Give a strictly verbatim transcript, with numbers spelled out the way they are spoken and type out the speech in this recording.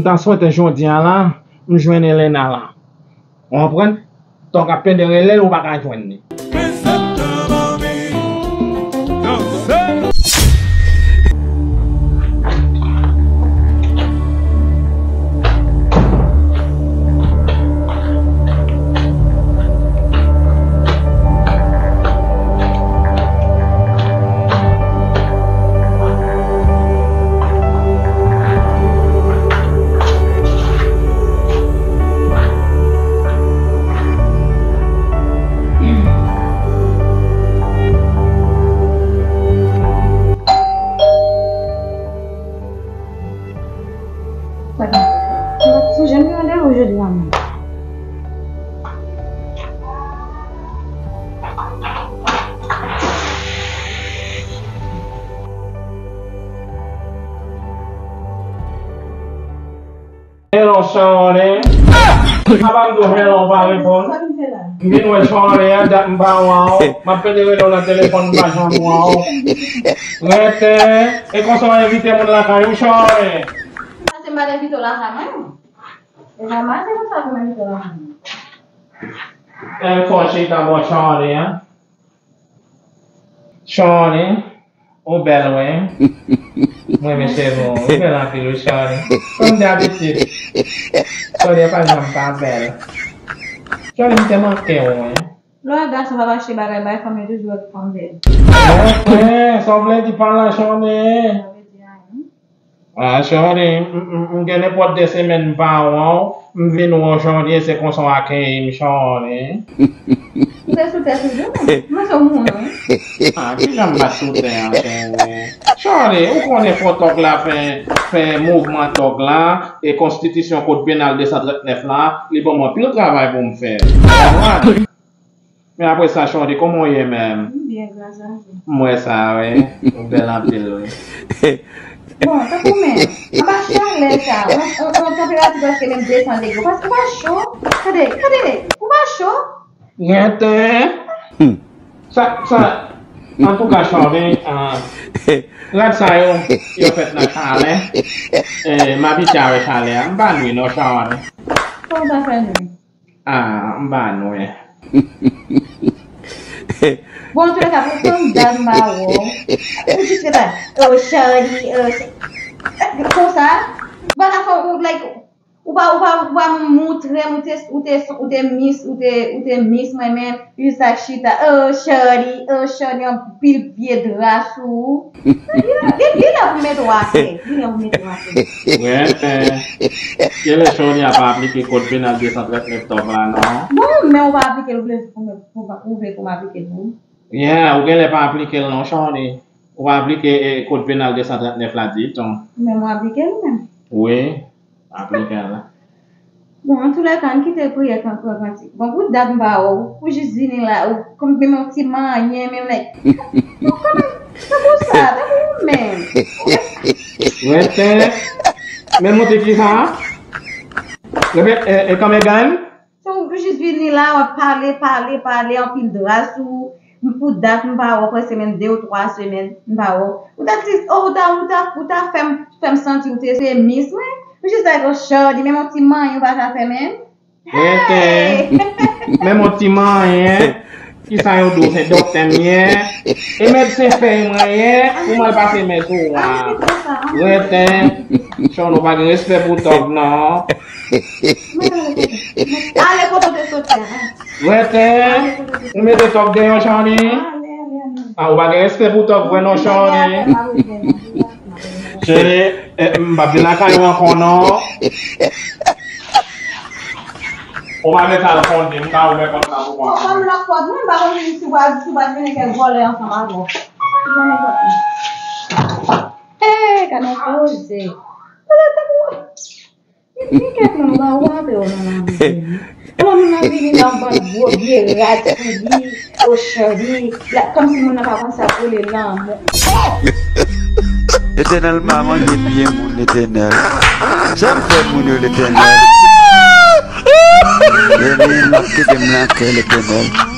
M ta swete jodi a la, m jwenn Elena la. Ou konprann? Tòg ap pede rele l, ou pa ka jwenn li. Mwen pa t sonje m gen randevou jodi a menm. Hello, Charlene. Apa m di w hello, w pa reponn? Sa vin fè la? M vin wè Charlene, dat m pa wè w. M ap pede rele w nan telefòn, m pa janm wè w. Rete, e konsa w envite moun lakay ou, Charlene? Sa se m pa t envite w lakay mwen. E sa mache konsa pou m envite w lakay mwen. E fò chita bò Charlene, an. Shawny, ou bèl wi. Mwen renmen cheve w, ou bèl anpil wi Shawny. Kòm dabitid. Shawny pa janm pa bèl. Shawny, m te manke w wi. Lè w wè gason p ap achte bagay bay fanm, yo toujou wè fanm bèl. Monchè, sa w vle di pa la Shawny? Sa vle di anyen. Ah, Shawny, m, m, m gen nenpòt de semèn m pa wè w, m vin wè w Shawny, se konsa w akeyi m Shawny. Ou te sou tè toujou, men. Mwen se yon moun, wi. Ah, kijan m pa sou tè ankò, wi. Shawny, ou konnen fò tòg la fè, fè mouvman tòg la, e konstitisyon kòd penal de san trant nèf la, li ban m anpil travay pou m fè. Men apre sa, Shawny, kòman w ye menm? M byen, gras a Dye. M wè sa, wi. Ou bèl anpil, wi. Bon, tankou men, anba chalè sa, yon, yon, yon tanperati prèske menm desan degre. Ou pa, ou pa cho? Gade, gade, ou pa cho? Gete. Sa, sa, antouka, Shawny, ah, rad sa yo, yo fèt nan chalè. E, m abitye avè chalè a. M pa nwi, non, Shawny. Kòman w ta fè nwi? Ah, m pa nwi. Bon, antoulèka, pou fanm dam ba wè w, ou jis rete la, oh, Shawny, oh, se, konsa, bagay fò, ou, like, ou pa, ou pa, ou pa moutre m, ou te, ou te, ou te mis, ou te, ou te mis mwen, men, jis ak chita, oh, Shawny, oh, Shawny, anpil vye dra sou ou. Li, li, li lè pou mete w atè. Li lè pou mete w atè. Wi, men, genlè Shawny a pa aplike kòd penal de san trant nèf tòg la, non? Bon, men ou pa aplike l, ou vle pou mwen, pou, ou vle pou m aplike l pou ou? Yeah, ou genlè pa aplike l, non, Shawny. Ou pa aplike, eh, kòd penal de san trant nèf la ditou. Men mwen aplike l, menm. Wi. Aplike la. Bon, antoulèka, ann kite priyè kankan kantik. Bon, pou dat m pa wè w, ou jis vini la, ou konn menm yon ti manyen, menm lè. Ou konn, tankou sa, tankou ou menm. Rete. Men monte ki sa? Repete, e, e kòman e gann? Se ou jis vini la, w ap pale, pale, pale, anpil dra sou ou. M pou dat, m pa wè w, prèske menm de ou twa semèn, m pa wè w. Ou ta di, oh, ou ta, ou ta, ou ta fè m, fè m santi ou te se mis mwen. Ou jis like, oh, Shawny, menm yon ti manyen ou pa ka fè menm. Rete. Menm yon ti manyen. Kisa yo di w, se doktè m ye? E medsen fèy mwen ye? Ou mal pase men sou ou a. Rete. Shawny, ou pa gen respè pou tòg, non. Ale kote w te soti a. Rete. Ou mete tòg deyò, Shawny. A, ou pa gen respè pou tòg vre non, Shawny. Cheri, eh, m p ap vin lakay ou ankò non. Ou pa mete al fonde, m ka ouvè pòt la pou ou. Ou pa m lòk pòt non, m pa konn si w a, si w a vin kèk vòlè ansanm avè w. Ou pa m lòk pòt non. Hey, gade yon koze. Gen kèk moun ou pa, ou pa antre yo nan lavi, wi. Lè moun nan vini nan bann gwo vye rad sou li, o Shawny, la, kòmsi moun nan pa konn sa k rele lanmou. Letènèl, m pa manje pye moun, Letènèl. Sa m fè moun yo, Letènèl? Letènèl, m ap kite m lakè, Letènèl.